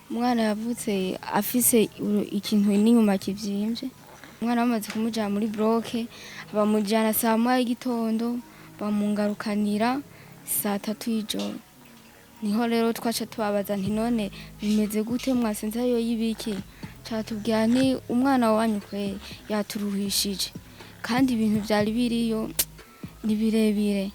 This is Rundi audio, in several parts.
Umwana yavutse afise ikintu n'inyuma kivyimbye. Umwana bamaze kumujana muri bloc, bamujana saa moya y'igitondo, bamungarukanira saa 3 y'ijoro. Niho rero twaca tubabaza nti: "None bimeze gute? Mwasenze ariyo y'ibiki?" Catubwira nti: "Umwana wanyu kweri yaturuhishije, kandi ibintu vyari biriyo ni birebire.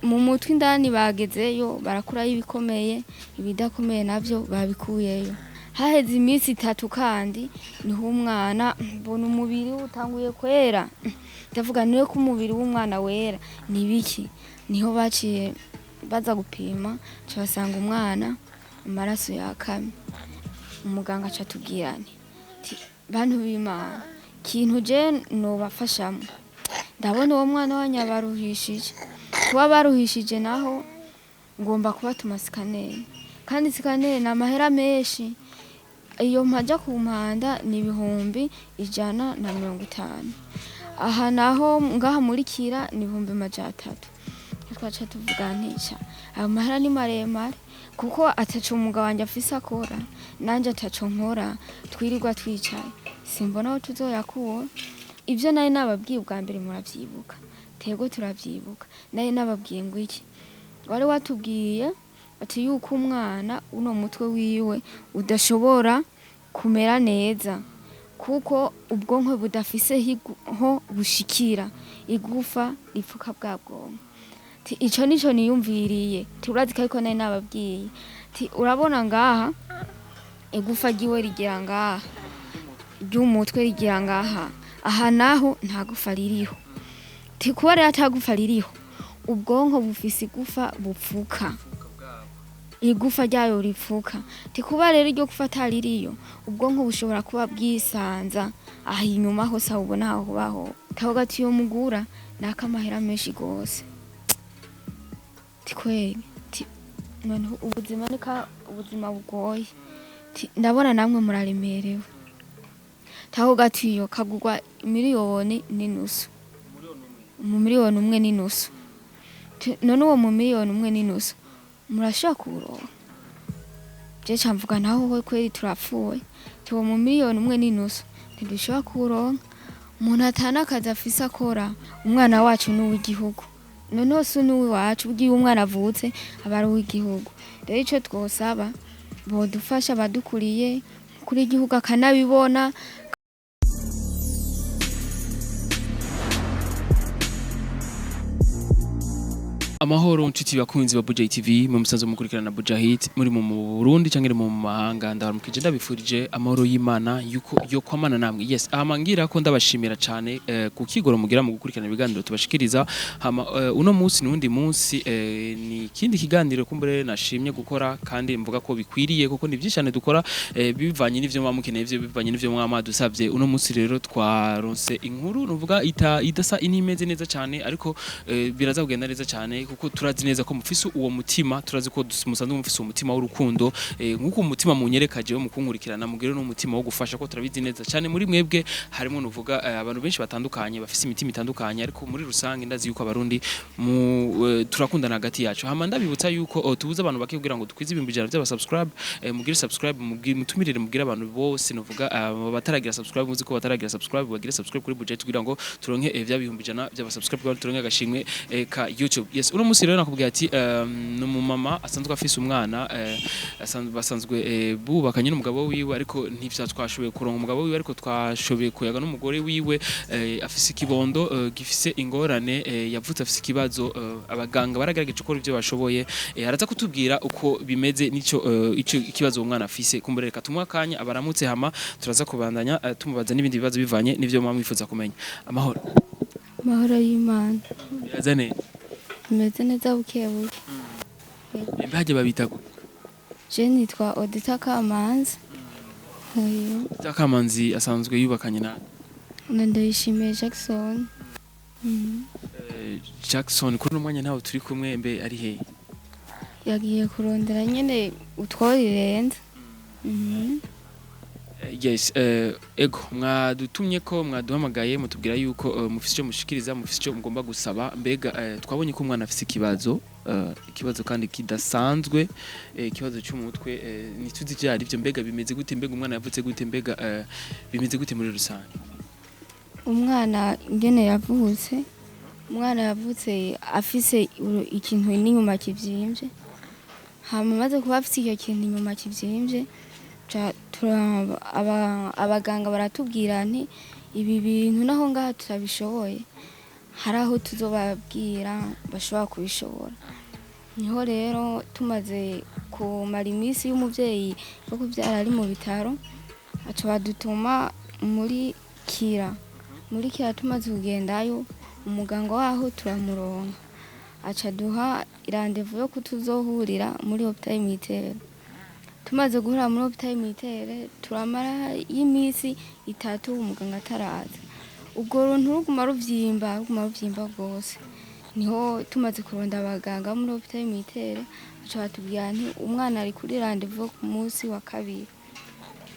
Mu mutwe indani bagezeyo barakurayo ibikomeye, ibidakomeye navyo babikuyeyo." Haheze iminsi 3 kandi niho umwana mbona umubiri utanguye kwera. Ndavuga niwe ko umubiri w'umwana wera ni biki? Niho baciye baza gupima, ca basanga umwana amaraso yakamye. Umuganga aca atubwira nti: "Bantu b'Imana, ikintu je nobafashamwo, ndabona uwo mwana wanyu abaruhishije. Kuba baruhishije naho ngomba kubatuma scanner, kandi scanner ni amahera menshi. Iyo mpaja ku Mpanda ni 150,000, aha naho ngaha muri Kira ni 300,000." Twaca tuvuga ntica ayo mahera ni maremare, kuko ataco umugabo wanje afise akora, nanje ataco nkora, twirirwa twicaye, simbona aho tuzoyakura. Ivyo nari nababwiye ubwa mbere muravyibuka? Tego, turavyibuka. Nari nababwiye ngo iki? Wari watubwiye ati yuko umwana uno mutwe wiwe udashobora kumera neza, kuko ubwonko budafise ho bushikira igufa ripfuka bwa bwonko. Ti ico nico niyumviriye. Turazi ko, ariko nari nababwiye ti urabona ngaha igufa ryiwe rigera ngaha, ry'umutwe rigera ngaha, aha naho nta gufa ririho. Ti kuba rero ata gufa ririho, ubwonko bufise igufa bupfuka, igufa ryayo ripfuka. Ti kuba rero iryo gufa ataririyo, ubwonko bushobora kuba bwisanza aha inyuma hose aho ubona aho baho. Kavuga ati iyo mugura nakamahera menshi gose. Ti kweri, ti noneho ubuzima nika ubuzima bugoye. Ti ndabona namwe muraremerewe. Taho gatiyo kagurwa 1.5 miliyoni, mu 1.5 miliyoni. None uwo mu 1.5 miliyoni murashobora kuwuronka? Je ca mvuga naho we kweri turapfuye. Tuwo mu 1.5 miliyoni ntidushobora kuwuronka, umuntu atana akazi afise akora. Umwana wacu ni uw'igihugu, noneho si n'uwiwacu. Burya iyo umwana avutse aba ari uw'igihugu. Rero ico twosaba, bodufasha abadukuriye kuri igihugu akanabibona. Amahoro nshuti bakunzi ba Buja TV, mu musanzu mukurikirana Buja Hit, muri mu Burundi cyangwa mu mahanga, ndabaramukije, ndabifurije amahoro y'Imana yuko yo kwamana namwe. Yes, hama ngira ko ndabashimira cyane ku kigoro mugira mu gukurikirana ibiganiro tubashikiriza. Hama uno munsi n'undi munsi ni ikindi kiganiro kumbure nashimye gukora, kandi mvuga ko bikwiriye, kuko ni byinshi cyane dukora bivanye n'ivyo muba mukeneye, ivyo bivanye n'ivyo muba mwadusavye. Uno munsi rero twaronse inkuru nuvuga ita idasa inimeze neza cyane, ariko biraza kugenda neza cyane, kuko turazi neza ko mufise uwo mutima, turazi ko musanzwe mufise umutima w'urukundo, nk'uko umutima munyereka jewe mu kunkurikirana, mugire n'umutima wo gufasha, ko turabizi neza cyane muri mwebwe harimo nuvuga abantu benshi batandukanye bafise imitima itandukanye, ariko muri rusange ndazi yuko Abarundi mu turakundana hagati yacu. Hama ndabibutsa yuko tubuze abantu bake kugira ngo dukwize 100,000 by'aba subscribe. Mugire subscribe, mutumirire, mugire abantu bose nuvuga bataragira subscribe, muzi ko bataragira subscribe, bagire subscribe kuri Buja kugira ngo turonke vya 100,000 by'aba subscribe, kugira ngo turonke agashimwe ka YouTube. Yes, uno munsi rero nakubwiye ati ni umumama asanzwe afise umwana, basanzwe bubakanye n'umugabo wiwe, ariko ntivya twashoboye kuronka umugabo wiwe, ariko twashoboye kuyaga n'umugore wiwe. Afise ikibondo gifise ingorane, yavutse afise ikibazo, abaganga baragerageje gukora ivyo bashoboye. Araza kutubwira uko bimeze nico ico ikibazo uwo mwana afise. Kumbure reka tumuhe akanya abaramutse, hama turaza kubandanya tumubaza n'ibindi bibazo bivanye n'ivyo muba mwifuza kumenya. Amahoro? Amahoro y'Imana. Biraza neza? Bimeze neza buke buke. Mbe harya babita gute? Je nitwa Odita Kamanzi. Uyu Kamanzi asanzwe yubakanye na na Ndayishimiye Jackson. Jackson kuri uno mwanya ntawe turi kumwe, mbe ari hehe? Yagiye kurondera nyene utwo rirenze. Yes, ego mwadutumye ko mwaduhamagaye mutubwira yuko mufise icyo mushikiriza, mufise icyo mugomba gusaba. Mbega twabonye ko umwana afise ikibazo. Ikibazo kandi kidasanzwe, ikibazo cy'umutwe, ntituzi ivyo ari byo. Mbega bimeze gute? Mbega umwana yavutse gute? Mbega bimeze gute muri rusange? Umwana ingene yavutse, umwana yavutse afise ikintu n'inyuma kivyimbye. Hama amaze kuba afise icyo kintu inyuma kivyimbye, abaganga baratubwira nti ibi bintu naho ngaha tutabishoboye, hari aho tuzobabwira bashobora kubishobora. Niho rero tumaze kumara iminsi y'umuvyeyi yo kuvyara ari mu bitaro, aca badutuma muri Kira. Muri Kira tumaze kugendayo, umuganga waho turamuronka, aca aduha rendez-vous yo kutuzohurira muri hôpital militaire. Tumaze guhurira muri hôpital militaire, turamara y'iminsi 3 umuganga ataraza. Ubwo runtu ruguma ruvyimba, ruguma ruvyimba rwose. Niho tumaze kuronda abaganga bo muri hôpital militaire, baca batubwira nti umwana ari kuri rendez-vous ku munsi wa kabiri.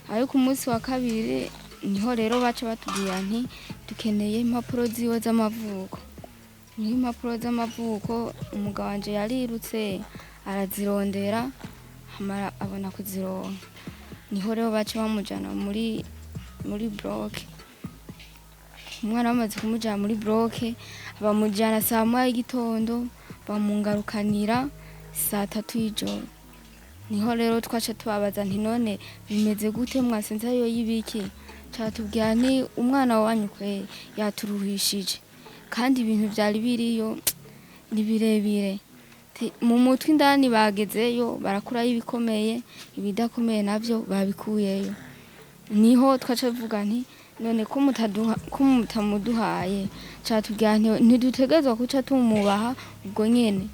Ariko umunsi wa kabiri niho rero baca batubwira nti dukeneye impapuro ziwe z'amavuko. Niho impapuro z'amavuko umugabo wanje yarirutse arazirondera, hamara abona kuzironka. Niho rero baca bamujana muri bloc. Umwana bamaze kumujana muri bloc, bamujana saa 1 y'igitondo, bamungarukanira saa 3 y'ijoro. Niho rero twaca tubabaza nti none bimeze gute, mwasenze ariyo y'ibiki? Catubwira nti umwana wanyu kweri yaturuhishije, kandi ibintu vyari biriyo ni birebire. Mu mutwe indani bagezeyo barakurayo ibikomeye, ibidakomeye navyo babikuyeyo. Niho twaca tuvuga nti none ko mutaduha, ko mutamuduhaye? Catubwira nti ntidutegerezwa kuca tumubaha ubwo nyene.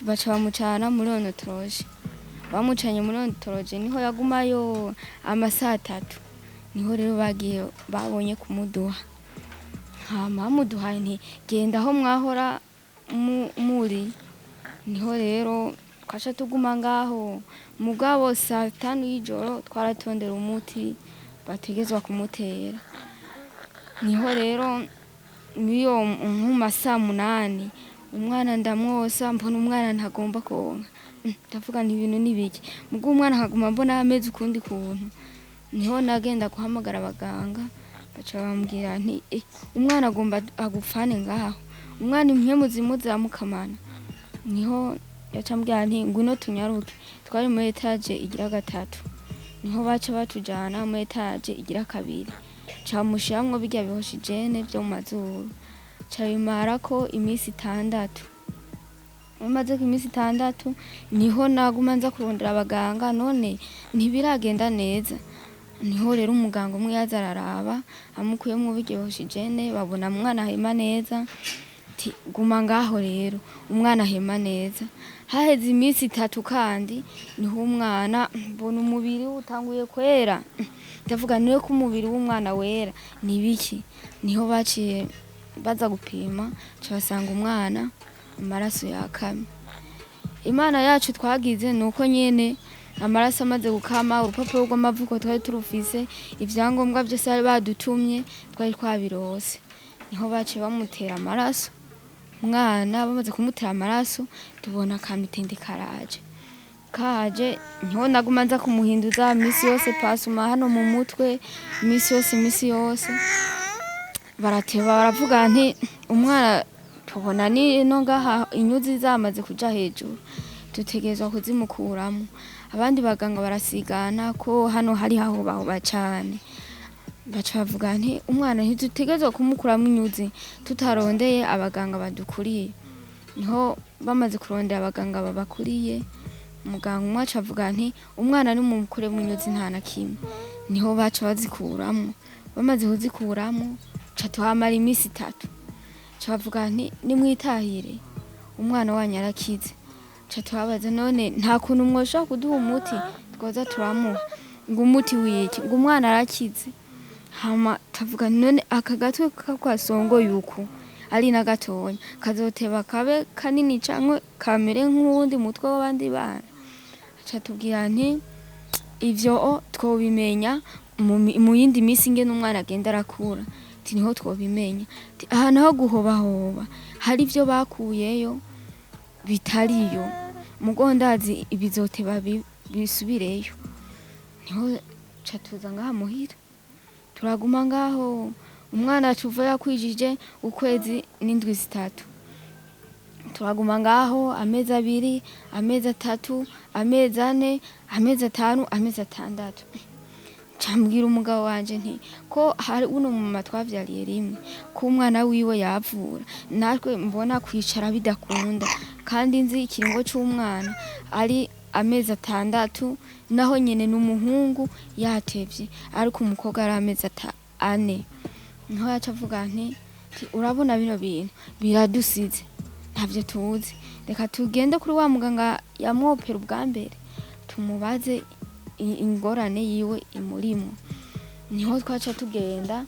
Baca bamucana muri oncologie. Bamucanye muri oncologie, niho yagumayo amasaha 3. Niho rero bagiye babonye kumuduha. Hama bamuduhaye nti genda aho mwahora muri. Niho rero twaca tuguma ngaho, mugabo saa 5 y'ijoro twaratondera umuti bategezwa kumutera. Niho rero niyo nko mu masaa 8 umwana ndamwosa, mbona umwana ntagomba konka. Ndavuga nti ibintu ni biki? Muga umwana akaguma mbona ameze ukundi kuntu. Niho nagenda guhamagara abaganga, baca bambwira nti umwana agomba agupfane ngaho, umwana impwemu zimwe ziramukamana. Niho yaca ambwira nti ngwino tunyaruke. Twari muri étage igira 3, niho baca batujana muri étage igira 2, ca bamushiramwo birya bi oxygène vyo mu mazuru, ca bimarako iminsi 6. Bamazeko iminsi 6, niho naguma nza kurondera abaganga, none ntibiragenda neza. Niho rero umuganga umwe yaza araraba, amukuyemwo birya bi oxygène, babona umwana ahema neza. Ati guma ngaho rero, umwana ahema neza. Haheze iminsi 3 kandi, niho umwana mbona umubiri utanguye kwera. Ndavuga niwe ko umubiri w'umwana wera ni biki? Niho baciye baza gupima, ca basanga umwana amaraso yakamye. Imana yacu twagize nuko nyene amaraso amaze gukama, urupapuro rw'amavuko twari turufise, ivyangombwa vyose bari badutumye twari twabirose. Niho baciye bamutera amaraso. Umwana bamaze kumutera amaraso, tubona akamitende karaje kaje. Niho naguma nza kumuhinduza misi yose, pansement hano mu mutwe misi yose, misi yose. Barateba baravuga nti umwana tubona ni no ngaha inyuzi zamaze kuja hejuru, dutegerezwa kuzimukuramo. Abandi baganga barasigana ko hano hari hahobahoba cane, baca bavuga nti umwana ntidutegerezwa kumukuramo inyuzi tutarondeye abaganga badukuriye. Niho bamaze kurondera abaganga babakuriye, muganga umwe aca avuga nti umwana nimukuremwo inyuzi nta na kimwe. Niho baca bazikuramwo. Bamaze kuzikuramwo, ca tuhamara iminsi 3, ca bavuga nti nimwitahire, umwana wanyu arakize. Ca turabaza none nta kuntu mwoshobora kuduha umuti twoza turamuha? Ngo umuti wiki? Ngo umwana arakize. Hama tuvuga none aka gatwe kasongoye uku ari na gatonya kazoteba kabe kanini canke kamere nk'uwundi mutwe w'abandi bana? Aca tubwira nti ivyo twobimenya mu yindi misi ingene umwana agenda arakura, ati niho twobimenya. Ati aha naho guhobahoba hari ivyo bakuyeyo. Bitariyo mugo ndazi ibizoteba bisubireyo. Niho ca tuza ngaha muhira, turaguma ngaho. Umwana tuva yakwijije ukwezi n'indwi 3, turaguma ngaho amezi 2, amezi 3, amezi 4, amezi 5, amezi 6. Cambwira umugabo wanje nti ko hari uno mama twavyariye rimwe, ko umwana wiwe yavura, natwe mbona kwicara bidakunda, kandi nzi ikiringo c'umwana ari amezi 6, naho nyene n'umuhungu yatevye, ariko umukobwa ari amezi 4. Niho yaca avuga nti urabona bino bintu biradusize, ntavyo tuzi, reka tugende kuri wa muganga yamwopera ubwa mbere tumubaze ingorane yiwe imurimo. Niho twaca tugenda,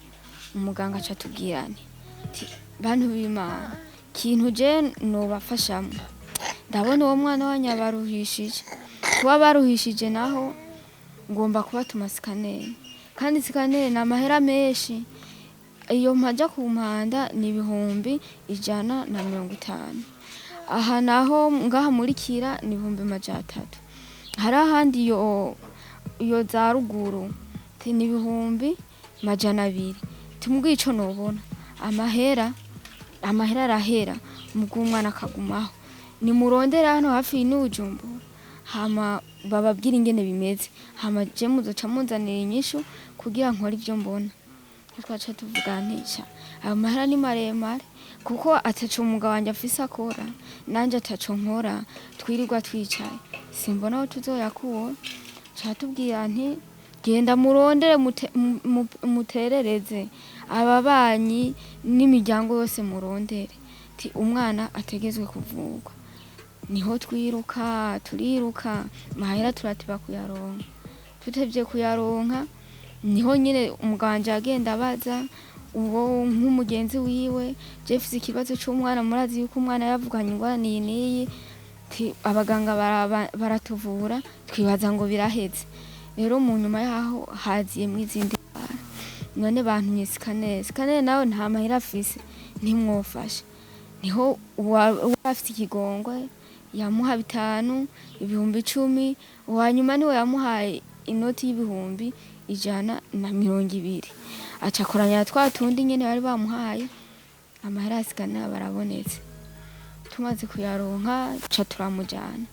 umuganga aca atubwira nti bantu b'Imana, kintu je nobafashamwo, ndabona uwo mwana wanyu abaruhishije, kuba baruhishije naho ngomba kubatuma sikaneri, kandi sikaneri ni amahera menshi, iyo mpaja ku mpanda ni 150,000, aha naho ngaha muri Kira ni 300,000, hari ahandi iyo za ruguru ni 200,000. Tumubwiye ico nobona, amahera arahera muga umwana akagumaho, nimurondere hano hafi n'Ubujumbura hama bababwire ingene bimeze, hama je muzoca munzanira inyishu kugira nkore ivyo mbona. Twaca tuvuga nti ayo mahera ni maremare, kuko ataco umugabo wanje afise akora, nanje ataco nkora, twirirwa twicaye, simbona aho tuzoyakura. Ca tubwira nti genda murondere muterereze ababanyi n'imiryango yose, murondere ti umwana ategezwe kuvurwa. Niho twiruka turiruka, mahera turatiba kuyaronka, tutevye kuyaronka niho nyene umugabo wanje yagenda abaza uwo nk'umugenzi wiwe, je mfise ikibazo c'umwana, murazi yuko umwana yavukanye ingorane iyi n'iyi, abaganga baratuvura twibaza ngo biraheze. Rero mu nyuma yaho haziyemwo izindi ndwara, none bantumye sikaneri, sikaneri nawe nta mahera afise, ntimwofasha. Niho uwari afise ikigongwe yamuha 5, 10,000, uwanyuma niwe yamuhaye inoti y'120,000, aca akoranya twa tundi nyene bari bamuhaye, amahera ya sikaneri barabonetse. Tumaze kuyaronka ca turamujana,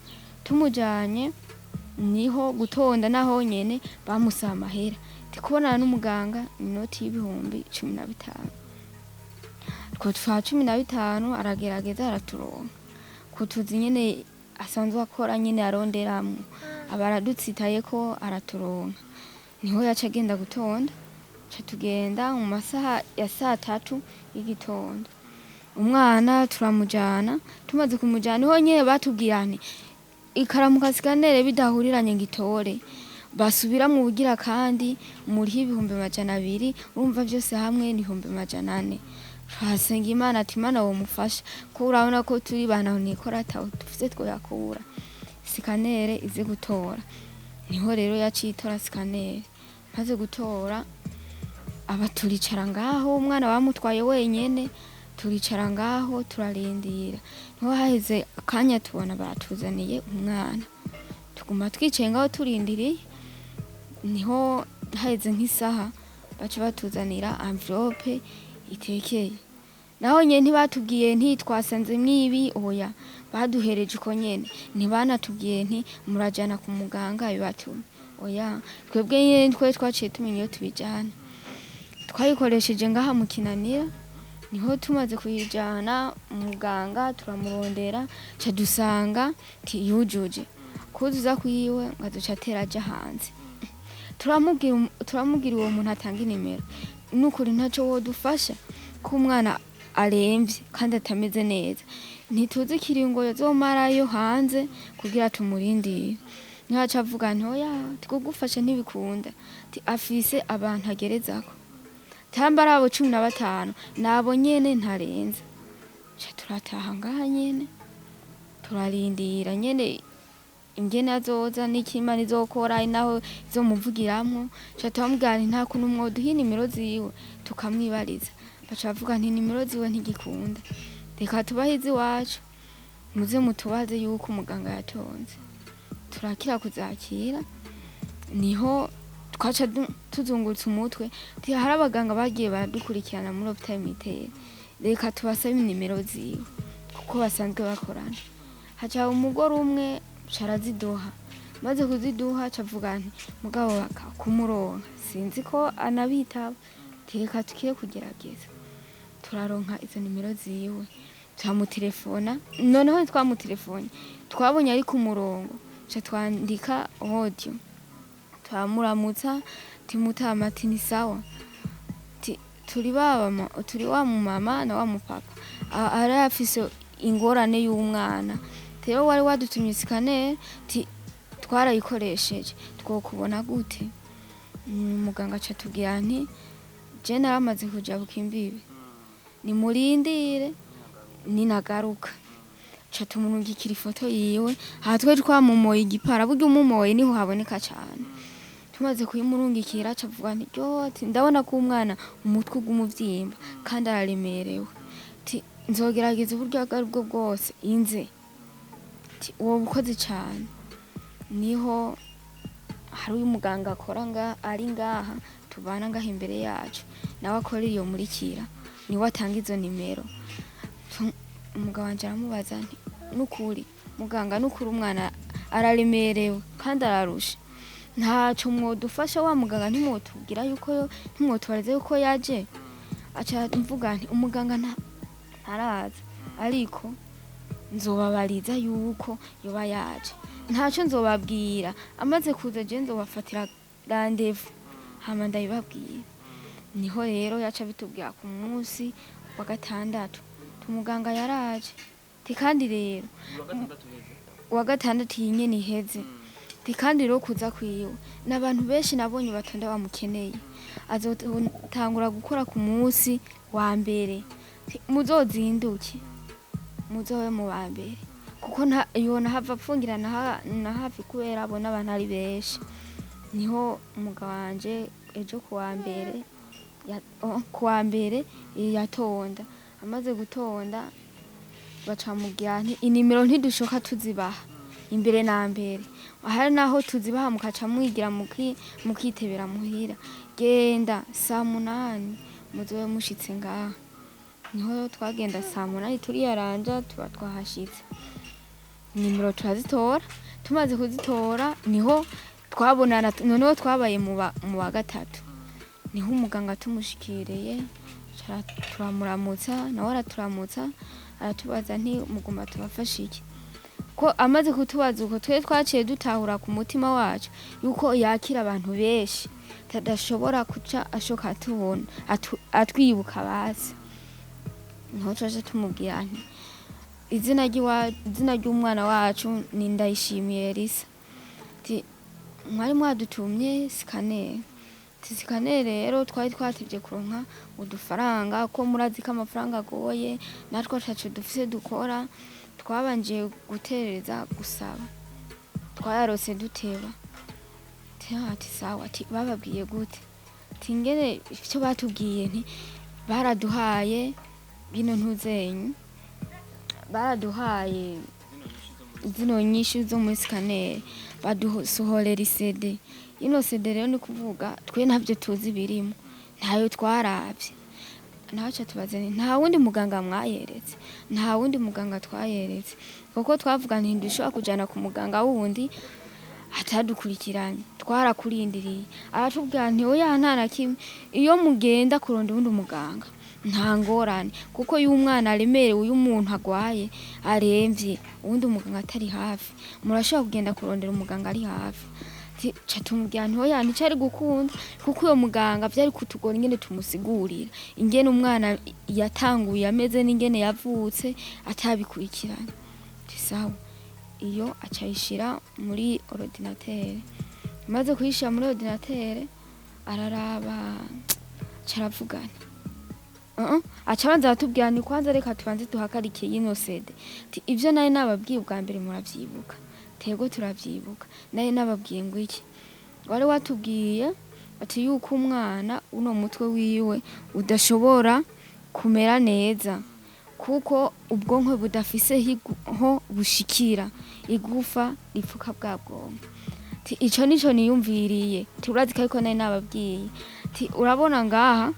tumujanye niho gutonda naho nyene bamusaba amahera, kubonana n'umuganga inoti y'15,000, two twa 15 aragerageza araturonka, kutuzi nyene asanzwe akora nyene aronderamwo, aba aradutsitayeko araturonka. Niho yaca agenda gutonda, ca tugenda mu masaha ya saa 3 y'igitondo, umwana turamujana. Tumaze kumujana niho nyene batubwira nti ikaramuka sikanere bidahuriranye ngitore, basubira mu bugira kandi muriho 200,000, urumva vyose hamwe ni 400,000. Twasenga Imana ati Imana womufasha, ko urabona ko turi bana nikora ataho dufise twoyakura, sikanere ize gutora. Niho rero yaciye itora sikanere, maze gutora aba turicara ngaho, umwana bamutwaye wenyene, turicara ngaho turarindira. Niho haheze akanya tubona batuzaniye umwana, tuguma twicaye ngaho turindiriye. Niho haheze nk'isaha baca batuzanira envelope itekeye, naho nyene ntibatubwiye nti twasanzemwo ibi, oya, baduhereje uko nyene, ntibanatubwiye nti murajana ku muganga bibatumye, oya, twebwe nyene twe twaciye tumenya iyo tubijana. Twayikoresheje ngaha mu Kinanira, niho tumaze kuyijana muganga turamurondera, ca dusanga yujuje kuzuza kwiwe, ngo azoca atera aja hanze. Turamubwira uwo muntu atanga inimero, nukuri ntaco wodufasha ko umwana aremvye kandi atameze neza, ntituzi ikiringo yazomarayo hanze kugira tumurindire. Niho aca avuga nti oya, twogufasha ntibikunda, afise abantu agerezako, tamba ari abo 15 nabo nyene ntarenza. Ca turataha ngaha nyene turarindira nyene ingene azoza n'icyo Imana izokora naho izomuvugiramwo. Ca turamubwira nti nta kuntu mwoduha inimero ziwe tukamwibariza, baca bavuga nti inimero ziwe ntigikunda, reka tubahe iz'iwacu. Muze mutubaze yuko umuganga yatonze. Turakira kuzakira, niho twaca tuzungutse umutwe, ti hari abaganga bagiye baradukurikirana muri hôpital militaire, reka tubasabe inimero ziwe kuko basanzwe bakorana. Haca umugore umwe caraziduha, maze kuziduha cavuga nti mugabo baka kumuronka sinzi ko anabitaba, reka tukire kugerageza. Turaronka izo nimero ziwe, turamutelefona. Noneho ntitwamutelefone, twabonye ari ku murongo, ca twandika audio, turamuramutsa, timutama ati ni sawa, ti turi baba turi wa mumama na wa mupapa ari afise ingorane y'umwana, rero wari wadutumye scanner, ti twarayikoresheje, twokubona gute? Muganga aca atubwira nti je naramaze kujabuka imbibe, nimurindire ninagaruka. Ca tumurungikira ifoto yiwe. Aha twe twamumoye igipara, burya umumoye niho haboneka cane. Tumaze kuyimurungikira aca avuga nti ryo, ati ndabona ko umwana umutwe uguma uvyimba kandi araremerewe, ati nzogerageza uburyo ubwo aribwo bwose inze, ati uwo bukozi cane. Niho hari uyu muganga akora nga ari ngaha tubana ngaha imbere yacu, nawe akora iyo murikira, niwe atanga izo nimero. Umugabo wanje aramubaza nti nukuri muganga, nukuri umwana araremerewe kandi ararusha, ntaco mwodufasha? Wa muganga ntimwotubwira yuko, ntimwotubariza yuko yaje? Aca mvuga nti umuganga ntaraza, ariko nzobabariza yuko yoba yaje, ntaco nzobabwira amaze kuza, je nzobafatira rendez-vous hama ndabibabwira. Niho rero yaca bitubwira ku munsi wa gatandatu, umuganga yaraje, ti kandi rero uwa gatandatu iyi nyene iheze, ti kandi rero kuza kwiwe n'abantu benshi nabonye batonda bamukeneye, azotangura gukora ku munsi wa mbere. Ti muzozinduke muzobe mu ba mbere, kuko yona hava apfungira na hafi kubera abona abantu ari benshi. Niho umugabo wanje ejo kuwa mbere kuwa mbere yatonda, amaze gutonda baca bamubwira nti inimero ntidushoka tuzibaha imbere na mbere, hari naho tuzibaha mukaca mwigira mukitebera muhira, genda saa 8 muzobe mushitse ngaha. Niho twagenda saa 8, turiyaranja tuba twahashitse, nimero turazitora. Tumaze kuzitora niho twabonana, noneho twabaye mu wa gatatu. Niho umuganga tumushikiriye turamuramutsa, nawe araturamutsa, aratubaza nti mugomba tubafashe iki? Ko amaze kutubaza uko, twe twaciye dutahura ku mutima wacu yuko yakira abantu benshi, tadashobora kuca ashoka atubona atwibuka basi. Niho twaje tumubwira nti izina ry'umwana wacu ni Ndayishimiye Elisa, ti mwari mwadutumye scanner, ti scanner rero twari twatevye kuronka udufaranga, ko murazi ko amafaranga agoye, natwe ataco dufise dukora, twabanje guterereza gusaba, twayarose duteba. Ati sawa, ati bababwiye gute? Ati ngene ivyo batubwiye, nti baraduhaye bino ntuzenyu, baraduhaye zino nyinshi zo muri scanner, badusohorera iCD. Ino CD rero ni kuvuga twe ntavyo tuzi birimo, ntayo twaravye. Nawe aca tubaza nti nta wundi muganga mwayeretse? Nta wundi muganga twayeretse, kuko twavuga nti ntidushobora kujana ku muganga wundi atadukurikiranye, twarakurindiriye. Aratubwira nti oya, nta na kimwe, iyo mugenda kuronda uwundi muganga nta ngorane, kuko iyo umwana aremerewe, iyo umuntu agwaye aremvye, uwundi muganga atari hafi, murashobora kugenda kurondera umuganga ari hafi. Ca tumubwira nti oya, nticari gukunda, kuko uyo muganga vyari kutugora ingene tumusigurira ingene umwana yatanguye ameze n'ingene yavutse atabikurikiranye. Ati sawa. Iyo aca ayishira muri ordinateur, amaze kuyishira muri ordinateur araraba, aca aravuga nti aca abanza aratubwira ni kwanza reka tubanze duhagarike yino CD, ati ivyo nari nababwiye ubwa mbere muravyibuka? Tego, turavyibuka. Nari nababwiye ngo iki? Wari watubwiye ati yuko umwana uno mutwe wiwe udashobora kumera neza. Kuko ubwonko budafise ho bushikira igufa ripfuka bwa bwonko. Ti ico nico niyumviriye. Ti urazi ko ariko nari nababwiye. Ti urabona ngaha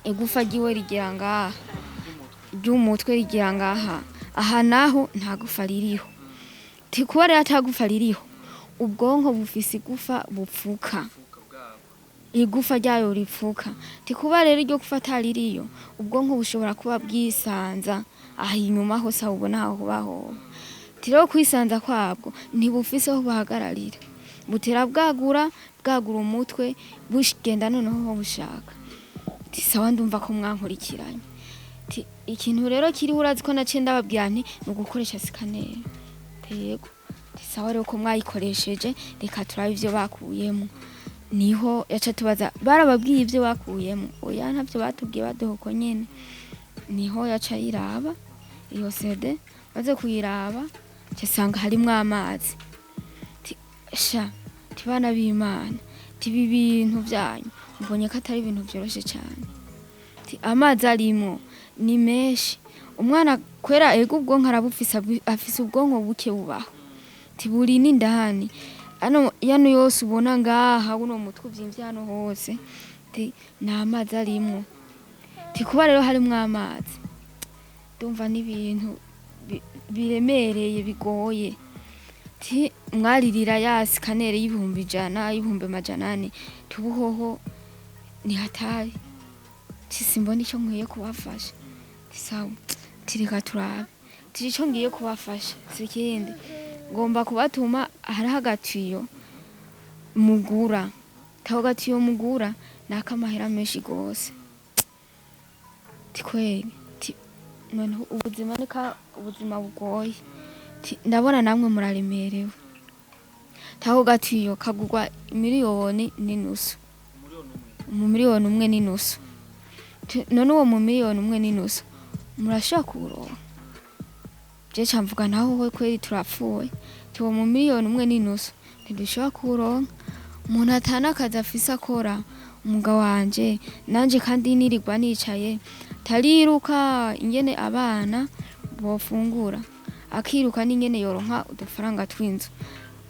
igufa ryiwe rigera ngaha, ry'umutwe rigera ngaha, aha naho nta gufa ririho. Ti kuba rero ata gufa ririho, ubwonko bufise igufa bupfuka, igufa ryayo ripfuka. Ti kuba rero iryo gufa ataririyo, ubwonko bushobora kuba bwisanza aha inyuma hose aho ubona aho hoba hoba. Ti rero kwisanza kwabwo ntibufise aho buhagararira, butera bwagura bwagura umutwe bugenda noneho aho bushaka. Ti sawa, ndumva ko mwankurikiranye. Ti ikintu rero kiriho, urazi ko naciye ndababwira nti ni ugukoresha scanner. Yego. Ti sawa rero ko mwayikoresheje, reka turabe ivyo bakuyemo. Niho yaca tubaza, barababwiye ivyo bakuyemo? Oya, ntavyo batubwiye, baduha uko nyene. Niho yaca ayiraba iyo CD, maze kuyiraba asanga harimwo amazi. Ti sha, ti bana b'Imana, ti ibi bintu vyanyu mbonye ko atari ibintu vyoroshe cane. Ti amazi arimwo ni menshi, umwana kwera ego ubwonko arabufise, afise ubwonko buke bubaho. Ti buri n'indani ano yano yose ubona ngaha, uno mutwe uvyiimvye hano hose, ti ni amazi arimwo. Ti kuba rero harimwo amazi, ndumva n'ibintu biremereye bigoye. Ti mwaririra ya scanner y'100,000, y'400,000, tubuhoho ni hatari. Ti simbona ico nkwiye kubafasha. Ti sawa, ti reka turabe. Ti ico ngiye kubafasha si ikindi, ngomba kubatuma hariho agatiyo mugura. Ako gatiyo mugura ni akamahera menshi gose. Ti kweri, ti noneho ubuzima nika ubuzima bugoye. Ti ndabona namwe muraremerewe. Ako gatiyo kagurwa 1.5 miliyoni, mu 1.5 miliyoni. Ti none uwo mu 1.5 miliyoni murashobora kuwuronka? Je ca mvuga naho we kweri turapfuye. Ti uwo mu 1.5 miliyoni ntidushobora kuwuronka. Umuntu atana akazi afise akora, umugabo wanje nanje kandi nirirwa nicaye, tariruka ingene abana bofungura, akiruka n'ingene yoronka udufaranga tw'inzu.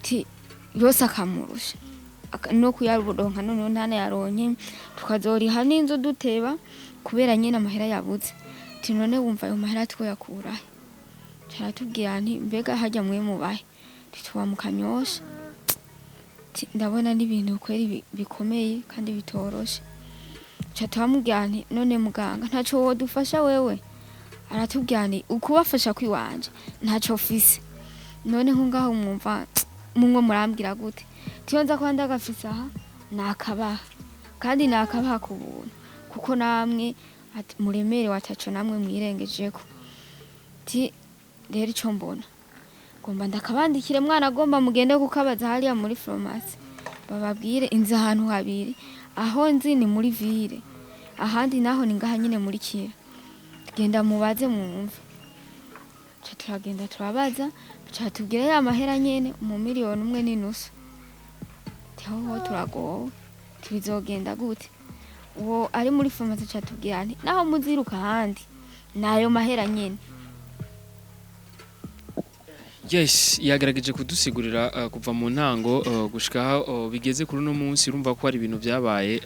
Ti yose akamurusha no kuyaronka, noneho ntanayaronke, tukazoriha n'inzu duteba kubera nyene amahera yabuze. Ti none wumva ayo mahera twoyakurahe? Caratubwira nti mbega harya mwe mubahe? Ti tuba mu Kanyosha. Ti ndabona n'ibintu kweri bikomeye kandi bitoroshe. Ca turamubwira nti none muganga ntaco wodufasha wewe? Aratubwira nti ukubafasha kwiwanje ntaco mfise. None nko ngaho mwumva mumwe murambwira gute? Tiyo nza kuba ndagafise aha nakabaha, kandi nakabaha ku buntu, kuko namwe muremerewe ataco namwe mwirengejeko. Ti rero ico mbona, ngomba ndakabandikire mwana, agomba mugende kukabaza hariya muri farumasi, bababwire inzu ahantu habiri. Aho nzi ni muri ville, ahandi naho ni ngaha nyine muri Kira. Genda mubaze mwumve. Ca turagenda turabaza, ca tubwira ya mahera nyene, mu 1.5 miliyoni. Hoho turagowe, tibizogenda gute? Uwo ari muri farumasi ca tubwira nti naho muziruka ahandi nayo mahera nyene. Yes, yagerageje kudusigurira kuva mu ntango gushika aho bigeze kuri uno munsi. Urumva ko hari ibintu byabaye,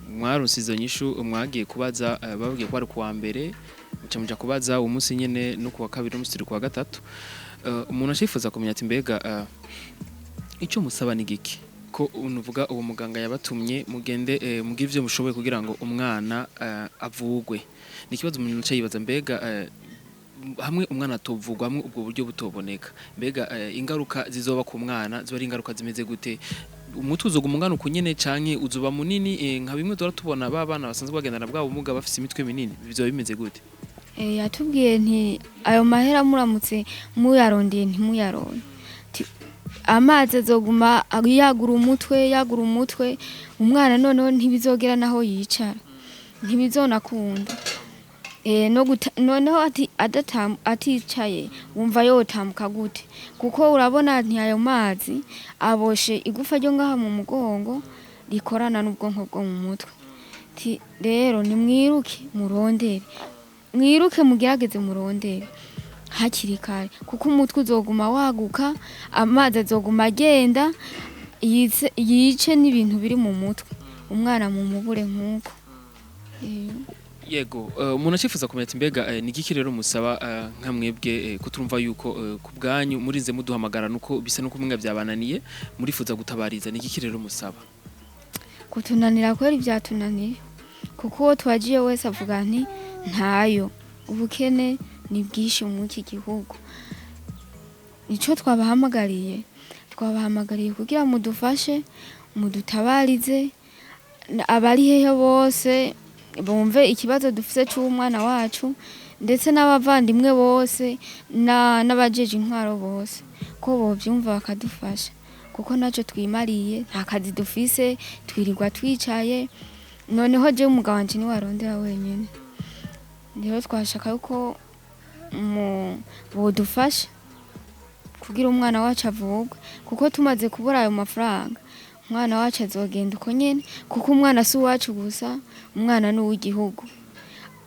mwaronse izo nyishu, mwagiye kubaza, babwiye ko ari kuwa mbere, muca muja kubaza uwo munsi nyene no kuwa kabiri, n'umunsi turi kuwa gatatu. Umuntu ashifuza kumenya ati mbega ico musaba ni giki? Ko unuvuga uwo muganga yabatumye mugende, mugire ivyo mushoboye kugira ngo umwana avugwe. Ni ikibazo umuntu aca yibaza, mbega hamwe umwana atovugwa, hamwe ubwo buryo butoboneka, mbega ingaruka zizoba ku mwana ziba ari ingaruka zimeze gute? Umutwe uzoguma ungana uku nyene, canke uzoba munini, nka bimwe duhora tubona ba bana basanzwe bagendana bwa bumuga bafise imitwe minini? Bizoba bimeze gute? Yatubwiye nti ayo mahera muramutse muyarondeye ntimuyaronke, Ti amazi azoguma yagura umutwe, yagura umutwe umwana, noneho ntibizogera naho yicara, ntibizonakunda. No guta, noneho ati aticaye wumva yotambuka gute? Kuko urabona nti ayo mazi aboshe igufa ryo ngaha mu mugongo rikorana n'ubwonko bwo mu mutwe. Ti rero nimwiruke murondere. Mwiruke mugerageze murondere hakiri kare, kuko umutwe uzoguma waguka, amazi azoguma agenda yice n'ibintu biri mu mutwe, umwana mumubure nk'uko. Yego, umuntu acifuza kumenya ati mbega ni igiki rero musaba nka mwebwe, ko turumva yuko ku bwanyu murinze muduhamagara nuko bisa nuko umwe byabananiye, murifuza gutabariza, ni igiki rero musaba? Kutunanira kwera ibyatunaniye, kuko uwo twagiye wese avuga nti ntayo, ubukene ni bwinshi muri iki gihugu. Nico twabahamagariye, twabahamagariye kugira mudufashe, mudutabarize, abari hehe bose bumve ikibazo dufise c'umwana wacu, ndetse n'abavandimwe bose n'abajeje intwaro bose, ko bovyumva bakadufasha, kuko ntacyo twimariye, nta kazi dufise, twirirwa twicaye. Noneho jewe umugabo wanje niwe arondera wenyene. Rero twashaka yuko bodufasha kugira umwana wacu avurwe, kuko tumaze kubura ayo mafaranga, umwana wacu azogenda uko nyene, kuko umwana si uwacu gusa, umwana ni uw'igihugu.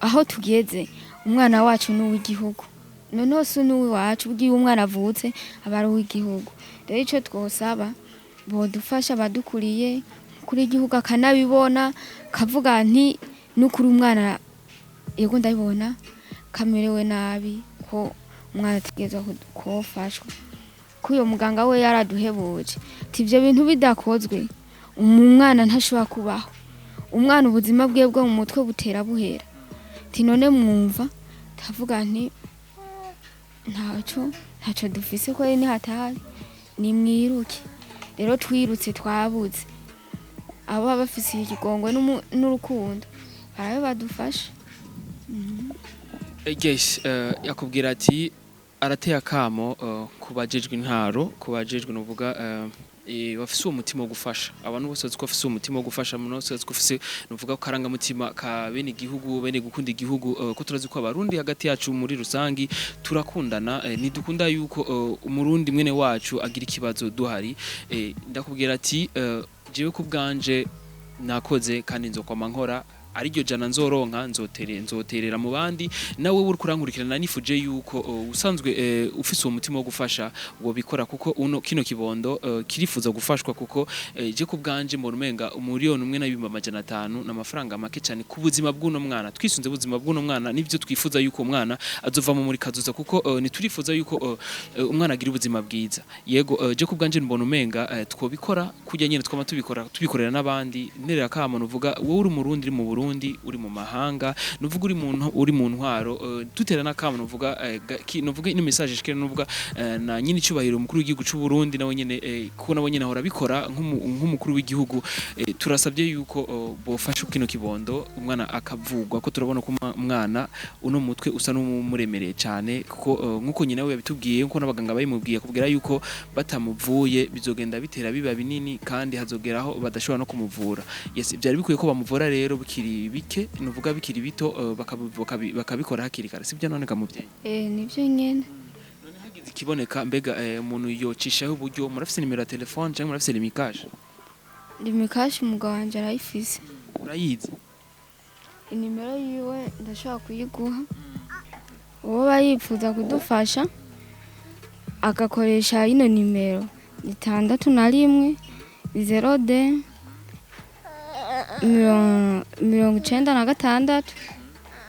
Aho tugeze, umwana wacu ni uw'igihugu, noneho si n'uwiwacu. Burya iyo umwana avutse aba ari uw'igihugu. Rero ico twosaba, bodufasha abadukuriye, umukuru w'igihugu akanabibona, kavuga nti nukuri umwana, yego ndabibona kamerewe nabi, ko umwana ategerezwa kofashwa, ko uyo muganga we yaraduhebuje ati ivyo bintu bidakozwe umwana ntashobora kubaho, umwana ubuzima bwe bwo mu mutwe butera buhera. Ati none mwumva ndavuga nti ntaco dufise ko ni hatari, nimwiruke. Rero twirutse twabuze abo baba bafise ikigongwe n'urukundo, barabe badufashe. Yes, yakubwira ati arateye akamo ku bajejwe intaro, ku bajejwe nuvuga bafise uwo mutima wo gufasha abantu bose, bazi ko bafise uwo mutima wo gufasha, umuntu wese bazi ko bafise nuvuga ko karangamutima ka bene igihugu, bene gukunda igihugu, ko turazi ko abarundi hagati yacu muri rusangi turakundana, ntidukunda yuko umurundi mwene wacu agira ikibazo duhari. Ndakubwira ati jewe ku bwanje nakoze kandi nzokwama nkora, ariryo jana nzoronka nzoterera mu bandi. Nawe uri kurankurikirana, nifuje yuko usanzwe ufise uwo mutima wo gufasha wobikora, kuko uno kino kibondo kirifuza gufashwa, kuko je ku bwanje mbona umenga 1,500,000 n'amafaranga make cyane ku buzima bw'uno mwana. Twisunze ubuzima bw'uno mwana nivyo twifuza yuko umwana azovamo muri kazoza, kuko niturifuza yuko umwana agira ubuzima bwiza. Yego, je ku bwanje mbona umenga twobikora kujya nyene twama tubikora, tubikorera n'abandi. Nterera kamo nuvuga wowe uri mu Burundi, uri mu Burundi, uri mu mahanga, nuvuga uri mu uri mu ntwaro, dutera n'akamo nuvuga nuvuga ino message ishikira nuvuga na nyine icubahiro umukuru w'igihugu c'u Burundi, nawe nyene kuko nawe nyene ahora abikora nk'umukuru w'igihugu, turasabye yuko bofasha kino kibondo, umwana akavugwa, ko turabona ko umwana uno mutwe usa n'umuremereye cyane, kuko nkuko nyina we yabitubwiye, nkuko n'abaganga babimubwiye, akubwira yuko batamuvuye bizogenda bitera biba binini kandi hazogeraho badashobora no kumuvura. Yes, byari bikwiye ko bamuvura rero bikiri bike, nuvuga bikiri bito, bakabikora hakiri kare, sibyo none ga muvyeyi? Nivyo nyene. None hagize ikiboneka, mbega umuntu yocishaho uburyo, murafise nimero ya telefone cyangwa murafise Lumicash? Lumicash umugabo wanje arayifise. Urayizi? Inimero yiwe ndashobora kuyiguha, uwo bayipfuza kudufasha agakoresha ino nimero: 61 02 96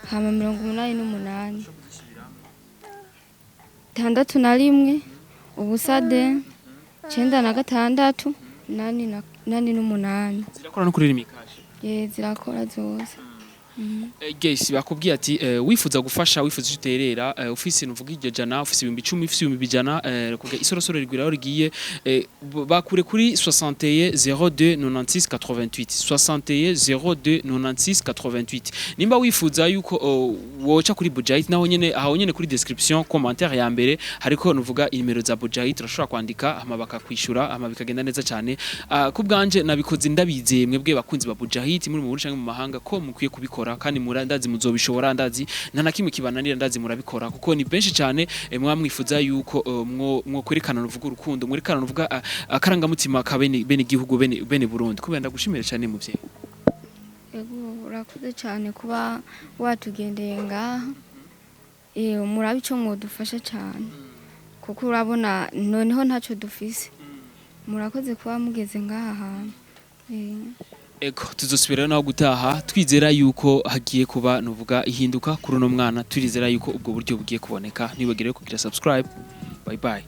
hama 88. 61 0 D 96 88. Zirakora no kuri Lumicash? Ye, zirakora zose. Guys, bakubwiye ati wifuza gufasha, wifuza icyo uterera, ufise nuvuga iryo jana, ufise 10,000, ufise 100,000, kugira isorosoro rigwira aho rigiye, bakure kuri 61 02 96 88, 61 02 96 88. Nimba wifuza yuko woca kuri Bujahit, naho nyene aho nyene kuri description, commentaire ya mbere hariko nuvuga inimero za Bujahit, urashobora kwandika hama bakakwishura, hama bikagenda neza cyane. Ku bwanje nabikoze ndabizeye mwebwe bakunzi ba Bujahit muri mu Burundi canke mu mahanga ko mukwiye kubikora, kandi ndazi muzobishobora, ndazi nta na kimwe kibananira, ndazi murabikora, kuko ni benshi cyane mwa mwifuza yuko mwo kwerekana nuvuga urukundo, mwerekana nuvuga akarangamutima ka bene igihugu, bene Burundi. Kubera ndagushimira cyane muvyeyi. Ego, urakoze cyane kuba watugendeye ngaha. Murabe ico mwodufasha cane, kuko urabona noneho ntaco dufise. Murakoze kuba mugeze ngaha hantu. Ego, tuzosubira naho gutaha, twizera yuko hagiye kuba nuvuga ihinduka kuri uno mwana, turizera yuko ubwo buryo bugiye kuboneka. Ntibagire kugira subscribe. Bye bye.